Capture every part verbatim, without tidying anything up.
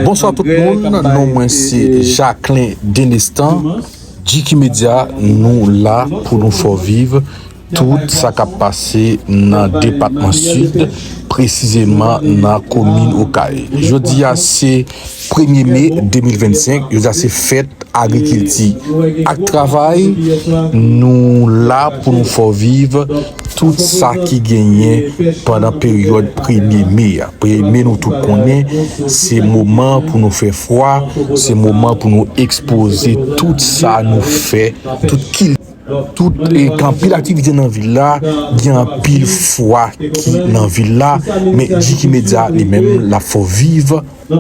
Bonswa tout moun, non mwen se Jacquelin Denestan. Jiki Media, nou la pou nou fè w viv tout sa k ap pase nan depatman Sid, presizeman nan komin Okay. Jodi a se premye me de mil vennsenk, jodi a se fèt agrikilti ak travay. Nou la pou nou fè w viv tout sa ki genyen pandan peryòd premye me a. Premye me, nou tout konnen, se moman pou nou fè fwa, se moman pou nou ekspoze tout sa nou fè, tout kil-, tout, e, gen anpil aktivite nan vil la, gen anpil fwa ki nan vil la, men Jiki Media li menm l ap fè w viv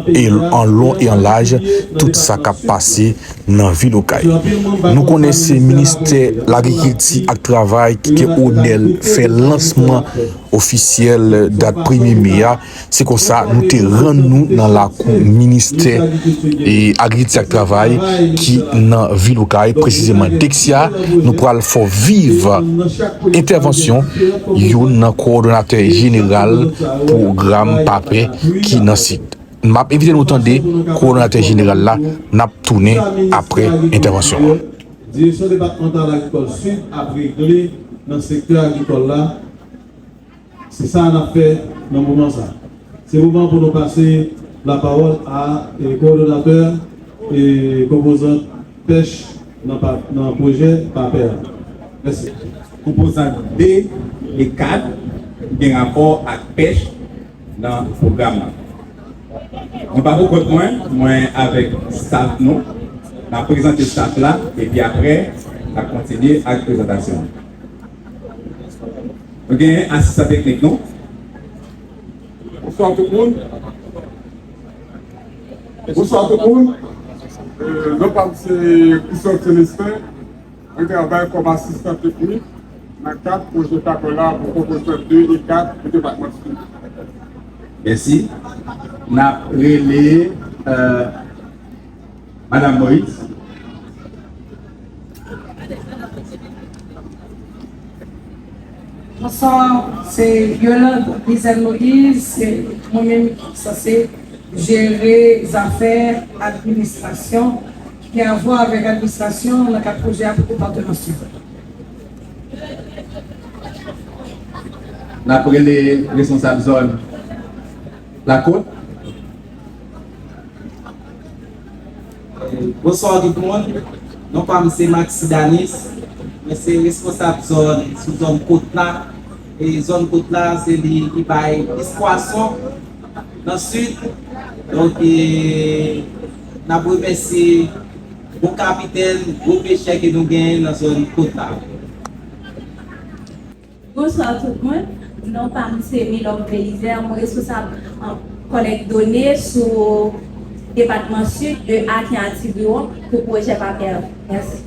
e an lon e an laj tout sa k ap pase nan vil Okay. Nou konnen se ministè lagrikilti ak travay ki gen onè l fè lansman ofisyèl dat premye me a. Se konsa nou te rann nou nan lakou ministè e agrikilti ak travay ki nan vil Okay, presizeman Dexia. Nou pral fè w viv entèvansyon youn nan kowòdonatè jeneral pwogram PAPER ki nan Sid. M ap envite nou tande kowòdonatè jeneral la, n ap tounen apre entèvansyon an. Direksyon depatmantal agrikòl Sid ap regle nan sektè agrikòl la. Se sa n ap fè nan moman sa. Se moman pou nou pase lapawòl a, e, kowòdonatè, e, konpozant pèch nan pa, nan pwojè PAPER a. Mèsi. Konpozant de e kat ki gen rapò ak pèch nan pwogram nan. Mwen pa pou kont mwen, mwen avèk staff nou, n ap prezante staff la, epi apre, n ap kontinye ak prezantasyon an. Nou gen asistan teknik nou. Bonswa tout moun. Bonswa tout moun. Euh, non pa m se Christophe Celestin. Mwen travay kòm asistan teknik nan kad pwojè PAPER la pou konpozant de e kat pou depatman Sid. Mèsi. N ap rele, euh, Madam Moïse. Bonswa, se Yolande Lizelle Moïse, se mwen menm ki sanse jere zafè administrasyon ki gen avwa avèk administrasyon nan kad pwojè a pou depatman Sid. N ap rele responsab zòn Lakot. Bonswa tout moun. Non pa m se Maxi Danis. Mwen se responsab zòn, sou zòn Kot la. E zòn Kot la, se li ki bay plis pwason nan Sid. Donk, e, n ap remèsye bon kapitèn, gwo pechè ke nou genyen nan zòn Kot la. Bonswa tout moun. Non pa m se Milord Belizaire, mwen responsab, euh, kòlèk done sou depatman Sid de Aken a Tibiwon pou pwojè PAPER. Mèsi.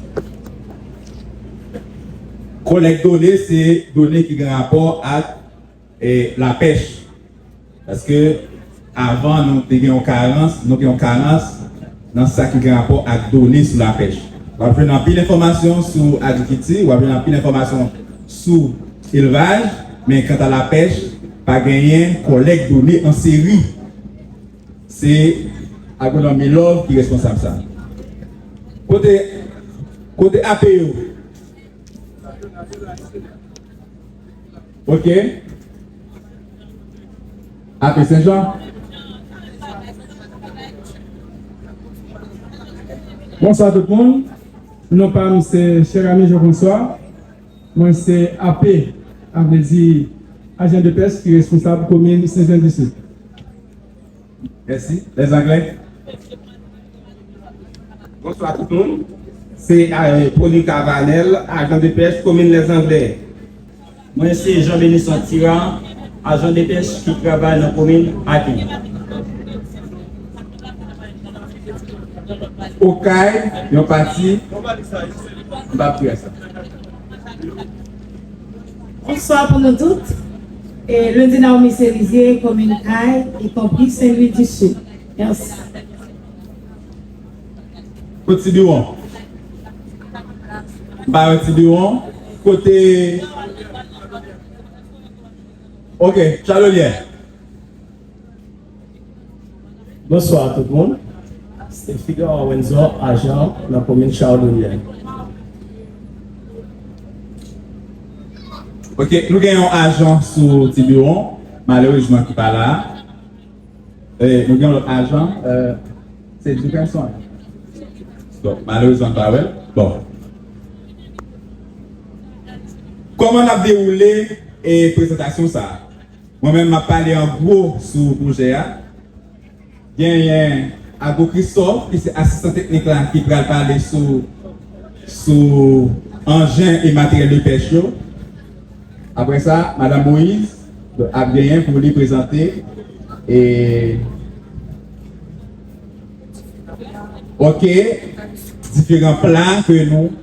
Kòlèk done se done ki gen rapò ak, e, lapèch. Paske avan, nou te gen yon karans, nou gen yon karans nan sa ki gen rapò ak done sou lapèch. W ap jwenn anpil enfòmasyon sou agrikilti, w ap jwenn anpil enfòmasyon sou elvaj, men kanta lapèch, pa genyen kòlèk done an seri. Se agwonòm Milord ki responsab sa. Kote, kote A P yo? Ok. Ape Senjan. Bonswa tout moun. Non pa m se Cheramy Jean François. Mwen se Ape, a vle di ajan de pèch ki responsab komin Sen Jan di Sid. Mèsi. Lèzanglè. Bonswa tout moun. Se, euh, Pauline Cavanel, ajan de pèch komin Lèzanglè. Mwen se Jean Benison Tira, ajan de pèch ki travay nan komin Aken. Okay, yon pati, m p ap di sa. Bonswa pou nou tout. E, Lundi Naomi Cerizier, komin Kay, y compris Saint-Louis du Sud. Mèsi. Kot Tibiwon? M pa wè Tibiwon. Kote? Ok, Chalolyè. Bonswa tout moun. Se Figueroa Wenzor, ajan nan komin Chawdonyè. Ok, nou gen yon ajan sou Tibiwon, malerezman ki pa la. E, nou gen yon lòt ajan, e, se Jefferson. Bon, malerezman, n pa wè l. Bon. Kòman n ap dewoule, e, prezantasyon sa a? Mwen menm, m ap pale an gwo sou pwojè a. Genyen Ago Christophe, ki se asistan teknik la, ki pral pale sou, sou anjen e materyèl de pèch yo. Apre sa, Madanm Moïse ap genyen pou li prezante, e, ok, diferan pla ke nou,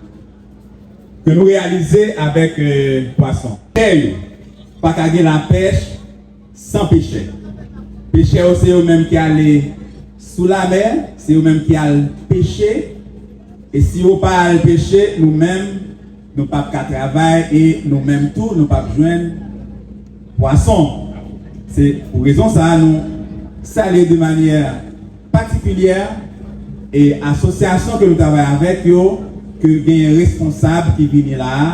ke nou reyalize avèk, e, pwason. Pè yo, pa ka gen lapèch san pechè. Pechè yo, se yo menm ki ale sou lamè, se yo menm ki al peche. E si yo pa al peche, nou menm, nou p ap ka travay e nou menm tou, nou p ap jwenn pwason. Se pou rezon sa a, nou salye de manyè patikilyè e asosyasyon ke nou travay avèk yo, ke genyen responsab ki vini la a,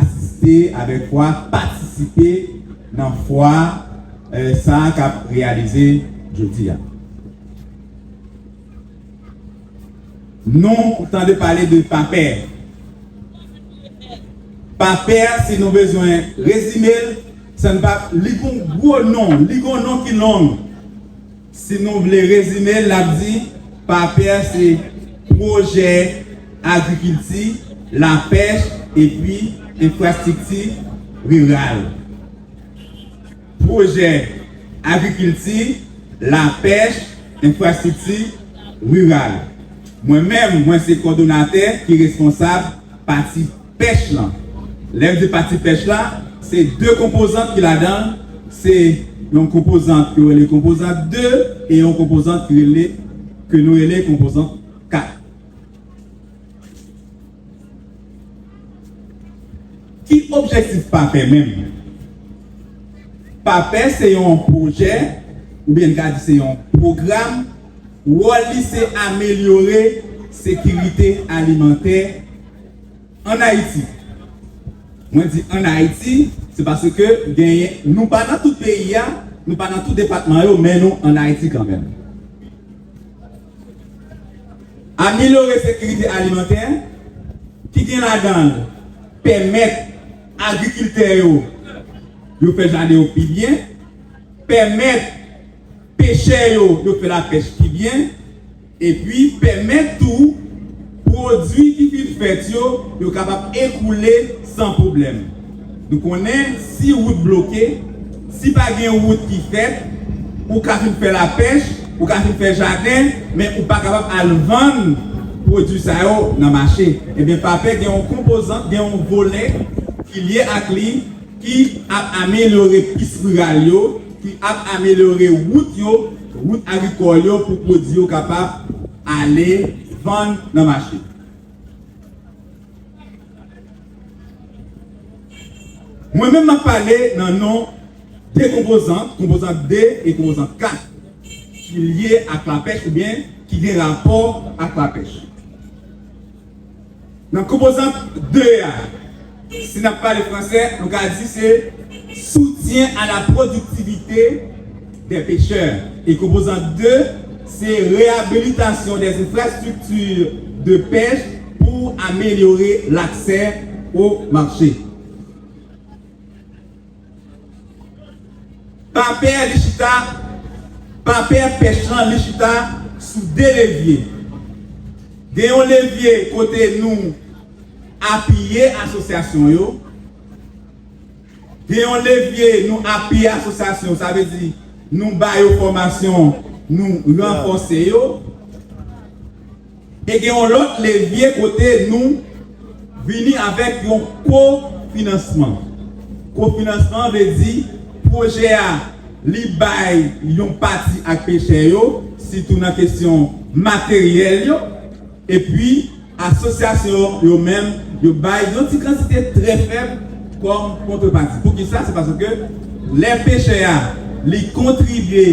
asiste avèk fwa, patisipe nan fwa, e, sa a k ap reyalize jodi a. Nou tande pale de Papè. Papè, si nou bezwen rezime l, sa n pa, li gon gwo non, li gon non ki long. Si nou vle rezime l, n ap di Papè se pwojè agrikilti, lapèch epi enfrastrikti riral. Pwojè agrikilti, lapèch, enfrastrikti riral. Mwen menm, mwen se kòdonatè ki responsab pati pèch lan. Lè m di pati pèch la, se de konpozant ki ladan l. Se yon konpozant ki rele konpozant de e yon konpozant ki rele, ke nou rele konpozant kat. Ki objektif Papè menm? Papè se yon pwojè, oubyen n ka di se yon pwogram, wòl li se amelyore sekirite alimantè ann Ayiti. Mwen di ann Ayiti, se paske genyen, nou pa nan tout peyi a, nou pa nan tout depatman yo, men nou ann Ayiti kanmenm. Amelyore sekirite alimantè, ki gen ladan l pèmèt agrikiltè yo, yo fè jaden yo pi byen, pèmèt pechè yo, yo fè lapèch pi byen, epi pèmèt tou pwodui ki fin fèt yo, yo kapab ekoule san pwoblèm. Nou konnen si wout bloke, si pa gen wout ki fèt, ou ka fin fè lapèch, ou ka fin fè jaden, men ou pa kapab al vann pwodui sa yo nan mache. Ebyen, Papè gen yon konpozant, gen yon volè ki lye ak li, ki ap amelyore pis riral yo, ki ap amelyore wout yo, wout agrikòl yo, pou pwodui yo kapab ale vann nan mache. Mwen menm, m ap pale nan non de konpozant, konpozant de e konpozant kat, ki lye ak lapèch oubyen ki gen rapò ak lapèch. Nan konpozant de a, si n ap pale fransè, nou ka di se soutien à la productivité des pêcheurs. E konpozant de, se réhabilitation des infrastructures de pêche pour améliorer l'accès au marché. Papè, li chita, Papè pèch lan, li chita sou de levye. Gen yon levye kote nou apiye asosyasyon yo. Gen yon levye nou apiye asosyasyon, sa vle di nou ba yo fòmasyon, nou ranfòse yo. E gen yon lòt levye kote nou vini avèk yon kofinansman. Kofinansman vle di pwojè a, li bay yon pati ak pechè yo, sitou nan kesyon materyèl yo, epi asosyasyon yo menm, yo bay yon ti kantite trè fèb kòm kontrepati. Poukisa? Se paske lè pechè a, li kontribye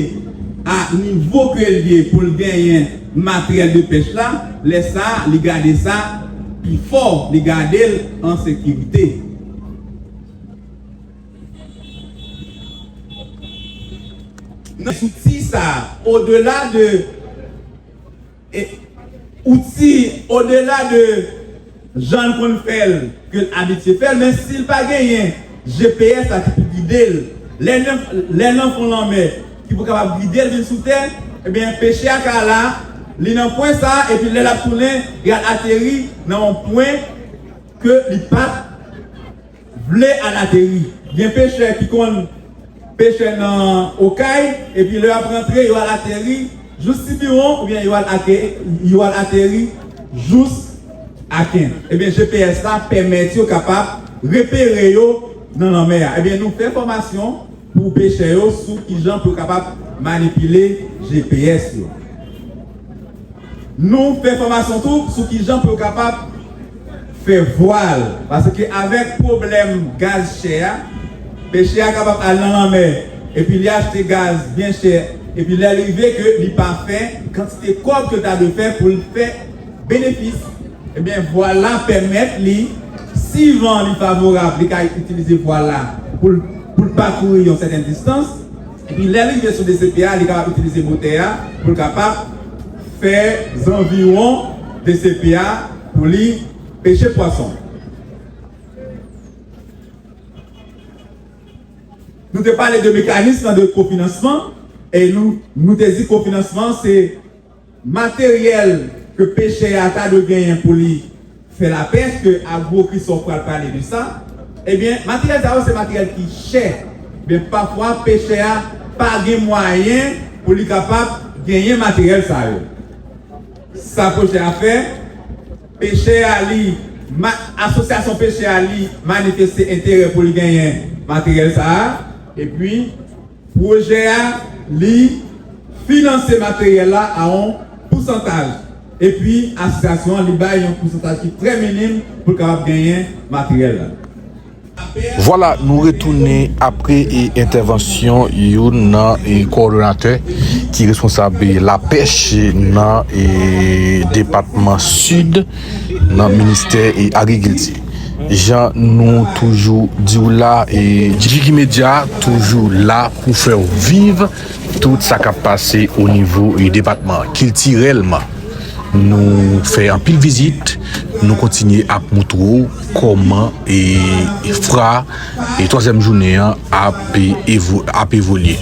a nivo ke l ye pou l genyen materyèl de pèch la, lè sa a, li gade sa pi fò, li gade l an sekirite. Nan zouti sa a, odela de e, outi, odela de jan l konn fè l, ke l abitye fè l, men si l pa genyen G P S la ki pou gide l, lè nan, lè nan fon lanmè, ki pou kapab gide l vin sou tè, ebyen, pechè a ka la, li nan pwen sa a, epi lè l ap tounen, li al ateri nan yon pwen ke li pa t vle al ateri. Gen pechè ki konn pechè nan Okay, epi lè y ap rantre, yo al ateri jous Tibiwon, oubyen yo al ake-, yo al ateri jous Aken. Ebyen, G P S la pèmèt yo kapab repere yo nan lanmè a. Ebyen, nou fè fòmasyon pou pechè yo sou kijan pou yo kapab manipile G P S yo. Nou fè fòmasyon tou sou kijan pou yo kapab fè vwal. Paske avèk pwoblèm gaz chè a, pechè a kapab al nan lanmè, epi li achte gaz byen chè, epi lè l rive ke li pa fè kantite kòb ke l ta dwe fè pou l fè benefis, ebyen, vwal la pèmèt li, si van li favorab, li ka itilize vwal la pou l, pou l pakouri yon sètèn distans. Epi lè l rive sou D C P a, li kapab itilize motè a pou l kapab fè zanviwon D C P a pou li peche pwason. Nou te pale de mekanis lan de kofinansman, e nou, nou te di kofinansman se materyèl ke pechè a ta dwe genyen pou li fè lapèch, ke Agro Christophe pral pale de sa, ebyen, materyèl sa yo se materyèl ki chè. Men pafwa, pechè a pa gen mwayen pou li kapab genyen materyèl sa yo. Sa pechè a fè, pechè a li, ma-, asosyasyon pechè a li manifeste enterè pou li genyen materyèl sa a, epi pwojè a, li finanse materyèl la a yon pousantaj. Epi, asosyasyon an, li bay yon pousantaj ki trè minim pou l kapab genyen materyèl la. Vwala, nou retounen apre, e, entèvansyon youn nan, e, kowòdonatè ki responsab, e, lapèch nan, e, depatman Sid nan ministè, e, agrikilti. Jan nou toujou di w la, e, Jiki Media toujou la pou fè w viv tout sa k ap pase o nivo, e, depatman an. Kiltirèlman, nou fè anpil vizit, nou kontinye ap moutre w kòman, e, fra, e, twazyèm jounen an ap, e, evo-, ap evolye.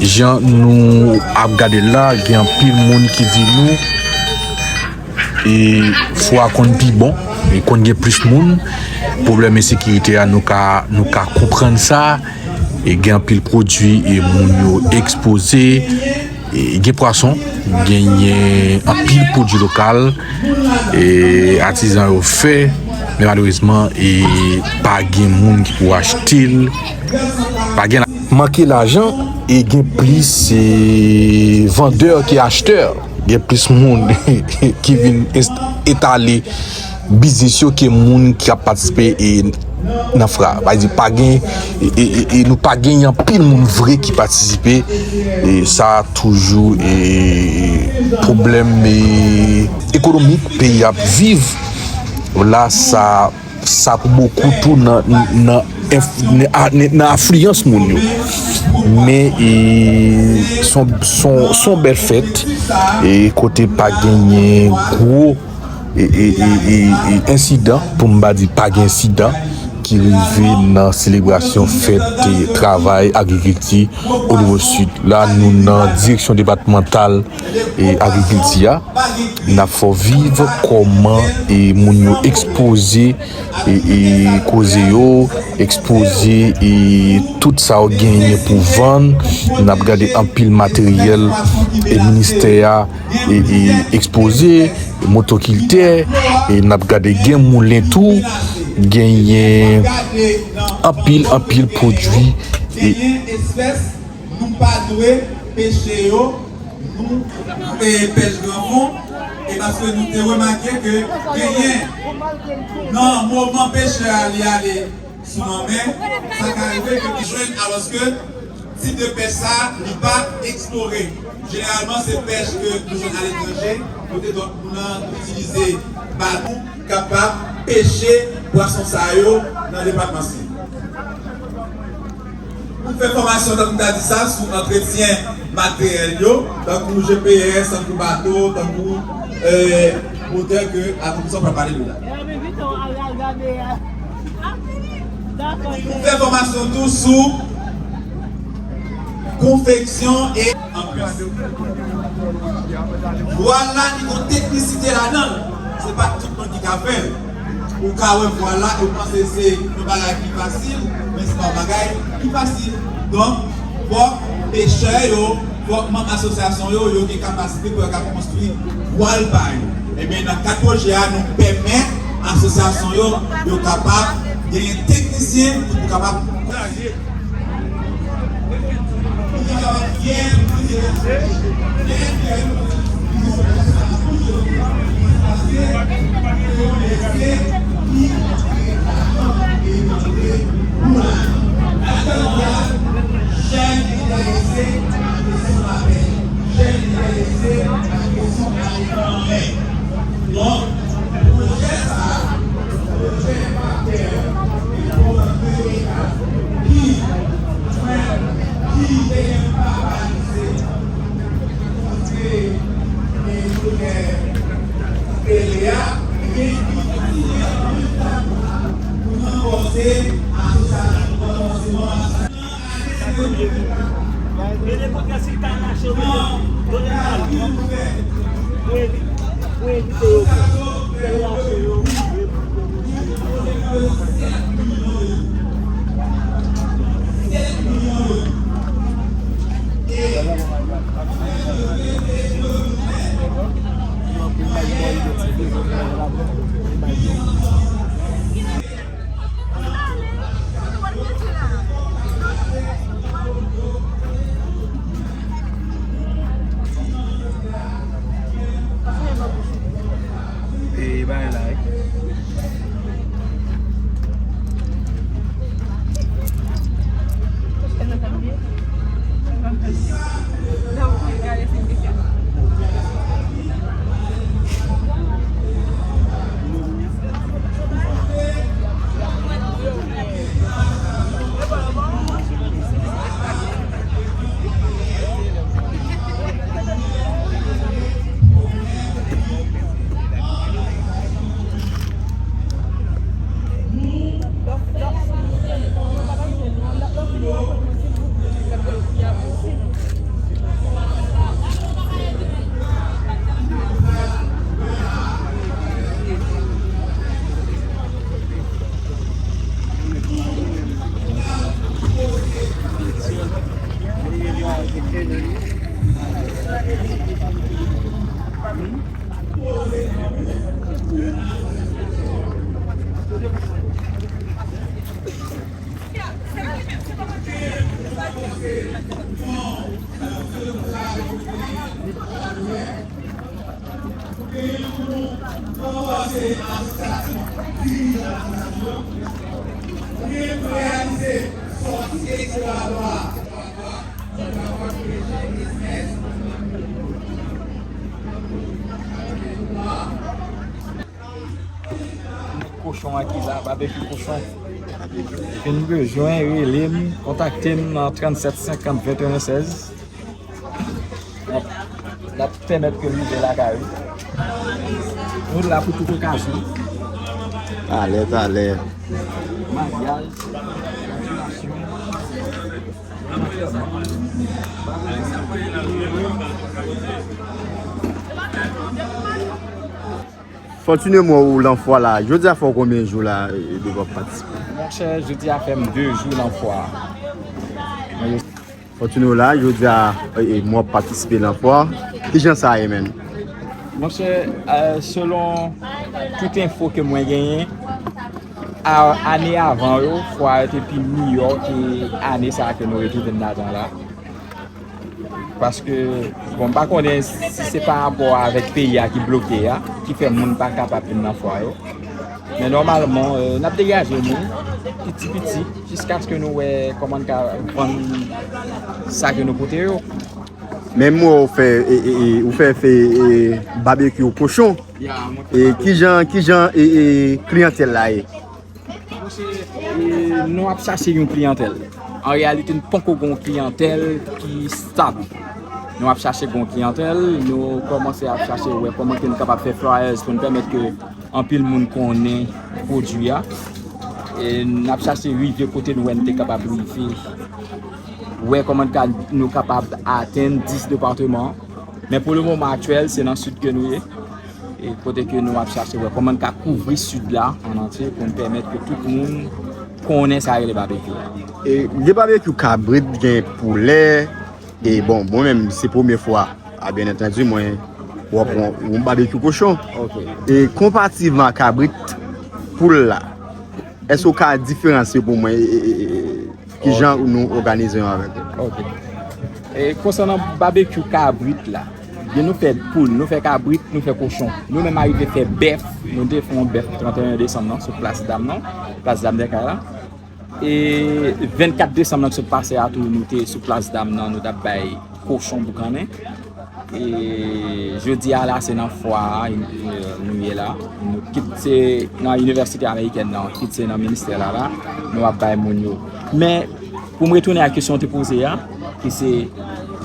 Jan nou ap gade l la, gen anpil moun ki di nou, e, fwa konn pi bon, e konn gen plis moun. Pwoblèm ensekirite a, nou ka, nou ka konprann sa. E gen anpil pwodui, e moun yo ekspoze. E gen pwason, genyen anpil pwodui lokal, e atizan yo fè, men malerezman, e pa gen moun ki pou achte l. Pa gen la-, manke lajan, e gen plis, e vandè ke achtè. Gen plis moun ki vin enst-, etale biznis yo ke moun ki ap patisipe, e, nan fra. Sa vle di, pa gen, e, e, e, e nou pa gen anpil moun vre ki patisipe. E sa toujou, e, pwoblèm, e, ekonomik peyi ap viv. La, sa, sa pou bokou tou nan, nan, nan, nan afliyans moun yo. Men, e, son, son, son bèl fèt, e, kote pa genyen gwo e, e, e, e, e ensidan, pou m pa di pa gen ensidan, ki rive nan selebrasyon fèt, e, travay agrikilti o nivo Sid. La, nou nan direksyon depatmantal, e, agrikilti a. N ap fè w viv kòman, e, moun yo ekspoze, e, e, koze yo, ekspoze, e, tout sa yo genyen pou vann. N ap gade anpil materyèl, e, ministè a e, e ekspoze, motokiltè, e n ap gade gen moulen tou, genyen anpil, anpil pwodui, e nou pa dwe peche yo, nou, e, pèch granfon, e paske nou te remake ke genyen nan moman pechè a li ale sou lanmè, sa ka rive ke li jwenn, alòske Tip de pèch sa, li pa eksplore. Jeneralman, se pèch ke nou jwenn aletranje, kote dòt moun nan itilize bato kapab peche pwason sa yo nan depatman Sid. Pou fè fòmasyon, tankou m ta di sa, sou antretyen materyèl yo, tankou G P S, tankou bato, tankou, euh, motè ke Akoudson pral pale de la. Epi pou fè fòmasyon tou sou konfeksyon e anplis. Vwal la, li gon teknisite ladan l. Se pa tout moun ki ka fè l. Ou ka wè vwal la, ou panse se yon bagay ki fasil, men se pa yon bagay ki fasil. Donk, fòk pechè yo, fòk manm asosyasyon yo, yo gen kapasite pou yo ka konstwi vwal pa yo. Ebyen, nan kad pwojè a, nou pèmèt asosyasyon yo, yo kapab genyen teknisyen ki pou kapab Donk, pwojè sa a, pwojè patè, ki pwomòve ki, ki te gen papa lise, kote, e, pwojè pele a, e ki kontinye menm tan pou ranfòse asosyasyon, ranfòseman asosyasyon. E bagay la, wi. Kochon an ki la, babekyou kochon. Si n bezwen, rele m, kontakte m nan trannsèt senkant venteyen sèz. N ap, n ap pèmèt ke l rive lakay ou. Nou la pou tout okazyon. Talè, talè. Maryaj, gradyasyon, antèman. Fòtine, m wè w lan fwa la. Jodi a fè w konbyen jou la, e, depi w ap patisipe? Monchè, jodi a fè m de jou lan fwa a. Fòtine, w la, jodi a, e, e, m wè w ap patisipe lan fwa. Kijan sa ye, menm? Monchè, e, selon tout enfo ke mwen genyen, a, ane avan yo, fwa yo te pi miyò ke ane sa a ke nou retwouve n ladan la. Paske, bon, m pa konnen si se pa rapò avèk peyi a ki bloke a, ki fè moun pa kapab vin nan fwa yo. Men nòmalman, e, n ap degaje nou. piti piti, jiskaske nou wè kòman n ka vann sa ke nou pote yo. Men m wè ou fè e, e, e, ou fè fè e, babekyou kochon. Ya, mwen E kijan kijan e, e, kliyantèl la ye? Monchè, e, nou ap chache yon kliyantèl. An reyalite, n poko gon kliyantèl ki stab. Nou ap chache gon kliyantèl, nou kòmanse ap chache wè kòman ke nou kapab fè flyers pou n pèmèt ke anpil moun konnen pwodui a. E n ap chache rive kote nou wè n te kapab rive. Wè kòman ka, nou kapab atenn dis depatman. Men pou le moman aktyèl, se nan sid ke nou ye. E kote ke nou ap chache wè kòman n ka kouvri sid la an antye pou n pèmèt ke tout moun konnen sa rele babekyou. E gen babekyou kabrit, gen poulè, e bon, mwen menm se premye fwa, a byen antandi, mwen wè yon, yon babekyou kochon. Ok. E konparativman a kabrit, poul la, èske w ka diferansye pou mwen e, e, e, e, kijan nou òganize yo avèk yo? Ok. E konsènan babekyou kabrit la, gen nou fè poul, nou fè kabrit, nou fè kochon. Nou menm arive fè bèf, nou te fè yon bèf trannteyen desanm nan sou plas dam nan, plas dam dèkay la. E vennkat desanm nan ki sot pase a tou, nou te sou plas dam nan, nou t ap bay kochon boukannen. E jodi a la, se nan fwa a nou ye la. Nou kit se nan inivèsite amerikèn nan, kit se nan ministè la la, nou ap bay moun yo. Men, pou m retounen a kesyon w te poze a, ki se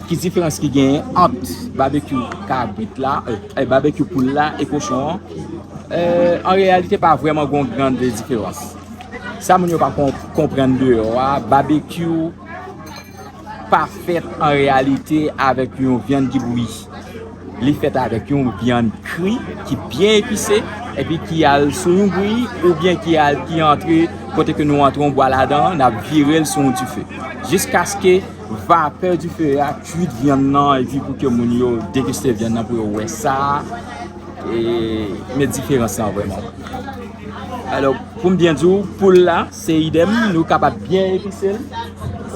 ki diferans ki genyen ant babekyou kabrit la, e, e, babekyou poul la e kochon an, e, an reyalite pa vrèman gon grann diferans. Sa moun yo pa kon- konprann deyò a, babekyou pa fèt an reyalite avèk yon vyann ki bouyi. Li fèt avèk yon vyann kri ki byen epise, epi ki al sou yon griy, oubyen ki al, ki antre kote ke nou antre yon bwa ladan, n ap vire l sou yon dife. Jiskaske vapè dife a kuit vyann nan, epi pou ke moun yo deguste vyann nan, pou yo wè sa, e, men diferans lan vrèman. Alò, pou m byen di w, poul la, se idèm, nou kapab byen epise l.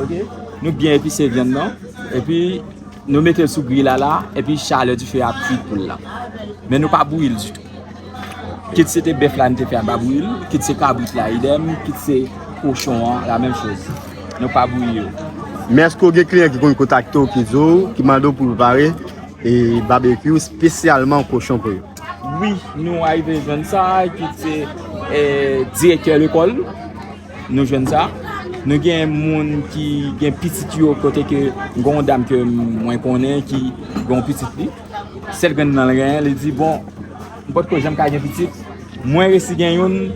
Ok? Nou byen epise vyann nan. Epi, nou mete l sou griy la la, epi chalè dife a ap kui poul la. Men nou pa bouyi l ditou. Kit se te bèf la nou te fè a, n pa bouyi l, kit se kabrit la, idèm, kit se kochon an, la menm choz. Nou pa bouyi yo. Men èske w gen kliyan ki konn kontakte w, ki di w, ki mande w pou w prepare e babekyou espesyalman kochon pou yo? Wi, nou arive jwenn sa, kit se, e, direktè lekòl, nou jwenn sa. Nou gen moun ki gen pitit yo kote ke gen yon dam ke mwen konnen ki gen yon pitit li. Sèl grenn nan l genyen, li di, "Bon, m potko janm ka gen pitit. Mwen resi gen youn,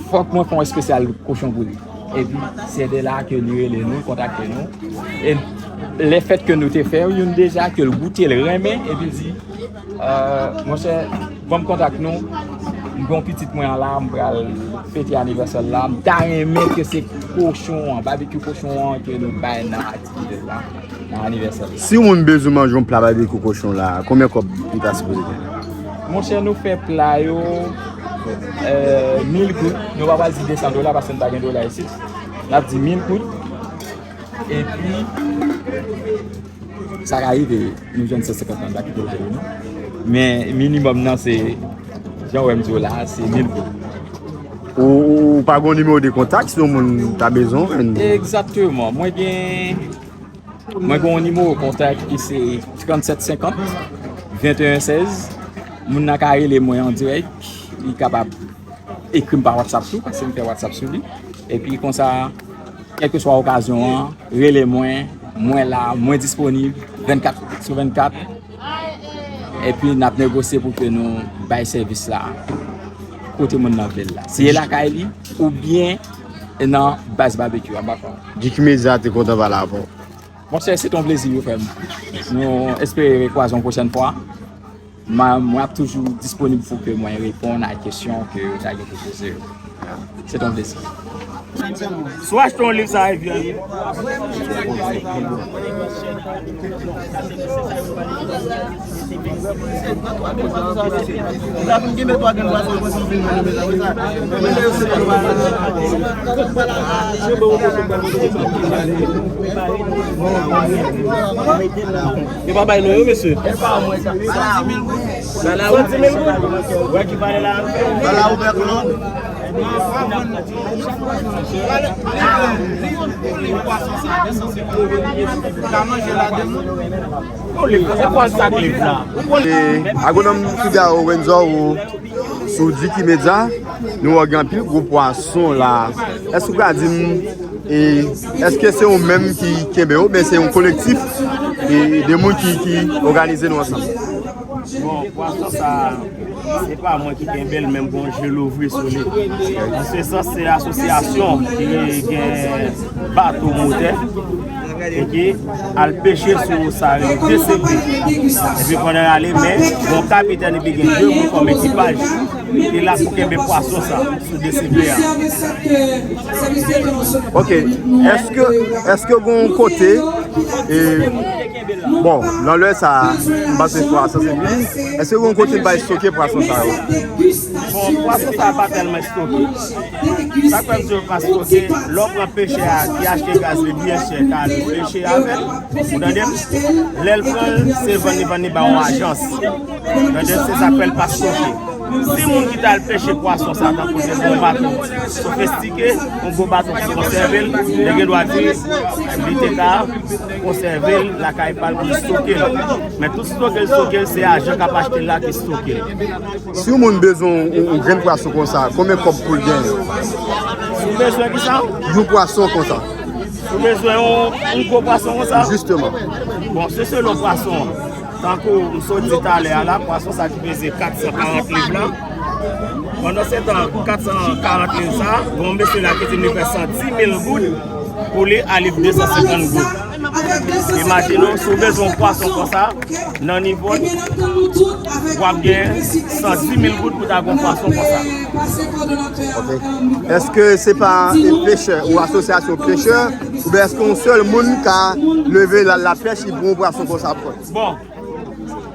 fòk mwen fè yon espesyal kochon pou li." Epi, se de la ke li rele nou, kontakte nou. E lefèt ke nou te fè youn deja, ke l goute, l renmen, epi l di, "Monchè, ban m kontak nou. M gen yon pitit mwen an la, m pral fete anivèsè l la. M ta renmen ke se kochon an, babekyou kochon an ke nou bay nan aktivite l la, nan anivèsè l la." Si yon moun bezwen manje yon pla babekyou kochon la, konbyen kòb li ta sipoze genyen? Monchè, nou fè pla yo, e, mil goud. Nou pa pral di desan dola paske n pa gen dola isit. N ap di mil goud. Epi, sa ka rive, nou jwenn san senkant nan, pa kite w jwenn nou. Men minimòm nan se, jan w wè m di w la, se mil goud. Ou, ou pa gen yon nimewo de kontak si yon moun ta bezwen w? Egzakteman. Mwen gen, mwen gen yon nimewo kontak ki se trannsèt senkant, venteyen sèz. Moun nan ka rele mwen an dirèk. Li kapab ekri m pa WhatsApp tou, paske m fè WhatsApp sou li. Epi konsa, kèlkeswa okazyon an, rele mwen, mwen la, mwen disponib vennkat sou vennkat. Epi n ap negosye pou ke nou bay sèvis la kote moun nan vle l la. Si e lakay li, oubyen nan baz babekyou a, m pa konnen. Duc Media te kontan pale avè w. Monchè, se t yon plezi, wi, frè m. Nou espere rekwaze yon pwochèn fwa. Mwen, mwen ap toujou disponib pou ke mwen reponn a kesyon ke w ta gen pou poze yo. Se t yon plezi. Si w achte yon liv sa, epi Yo pa bay nou yo, mesye. Sa la, wi. Wè ki pale la. Sa la, ou bèk non. E, Agwonòm Figaro Renzor ou sou Diki Media, nou wè gen anpil gwo pwason la. Èske ou ka di m, e, èske se ou menm ki kenbe yo, oubyen se yon kolektif, e, de moun ki, ki òganize nou ansanm? Bon, pwason sa, se pa mwen ki kenbe l, men m gon je louvri sou li. An se sans, se asosyasyon ki gen bato motè e ki al peche sou sa rele D C P. Epi pandan y ale, men gon kapitèn epi gen de moun kòm ekipaj ki la pou kenbe pwason sa sou D C P a. Ok, èske, èske gon kote, e, bon, nan lè sa, m panse pwason se vini, èske gon kote bay stoke pwason sa yo? Bon, pwason sa pa tèlman stoke. Sa k fè m di yo pa stoke, lè w pran pechè a ki achte gaz li byen chè, ka al peche avè l, ou tande m? Lè l pran l, se vann li vann li ba yon ajans. Tande, se sa k fè l pa stoke. Si moun ki t al peche pwason sa, tankou se yon bato sofistike, yon gwo bato ki konsève l, li gen dwa di li te ka konsève l lakay pa l pou l stoke l. Men tout stoke l, stoke l, se ajan k ap achte l la ki stoke l. Si yon moun bezwen yon, yon grenn pwason konsa, konbyen kòb pou l genyen? Si w bezwen ki sa? Yon pwason konsa. Si w bezwen yon, yon gwo pwason konsa? Jisteman. Bon, se selon pwason an. Tankou m sot di talè a la, pwason sa ki peze kat san karant liv la. Pandan se tan, kat san karant liv sa, gon mesye la ki di m li fè san di mil goud pou li a liv de san senkant goud. Imajine w, si w bezwen yon pwason konsa, nan nivo l, w ap gen san di mil goud pou ta gon pwason konsa. Ok. Èske se pa, e, pechè ou asosyasyon pechè, oubyen èske yon sèl moun ka leve l al lapèch, li pran yon pwason konsa pou l? Bon,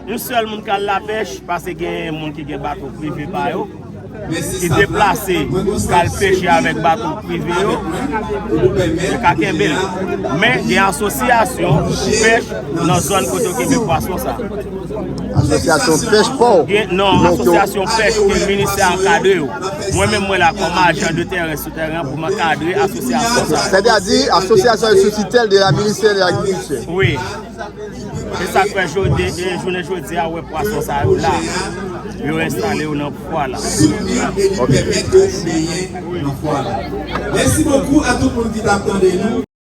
yon sèl moun k al lapèch, paske gen moun ki gen bato prive pa yo, ki deplase, k al peche avèk bato prive yo, yo ka kenbe l. Men, gen asosyasyon pèch nan zòn kote yo kenbe pwason sa. Asosyasyon pèch pa w? Gen, non, asosyasyon pèch ke ministè ankadre yo. Mwen menm, mwen la kòm ajan de tèren sou tèren an pou m ankadre asosyasyon sa. Sètadi, asosyasyon yo sou titèl de la ministè de lagrikilti? Wi. Se sa k fè jodi, e, jounen jodi a, w wè pwason sa yo la. Yo enstale yo nan fwa la. Ok. Mèsi bokou a tout moun ki t ap tande nou.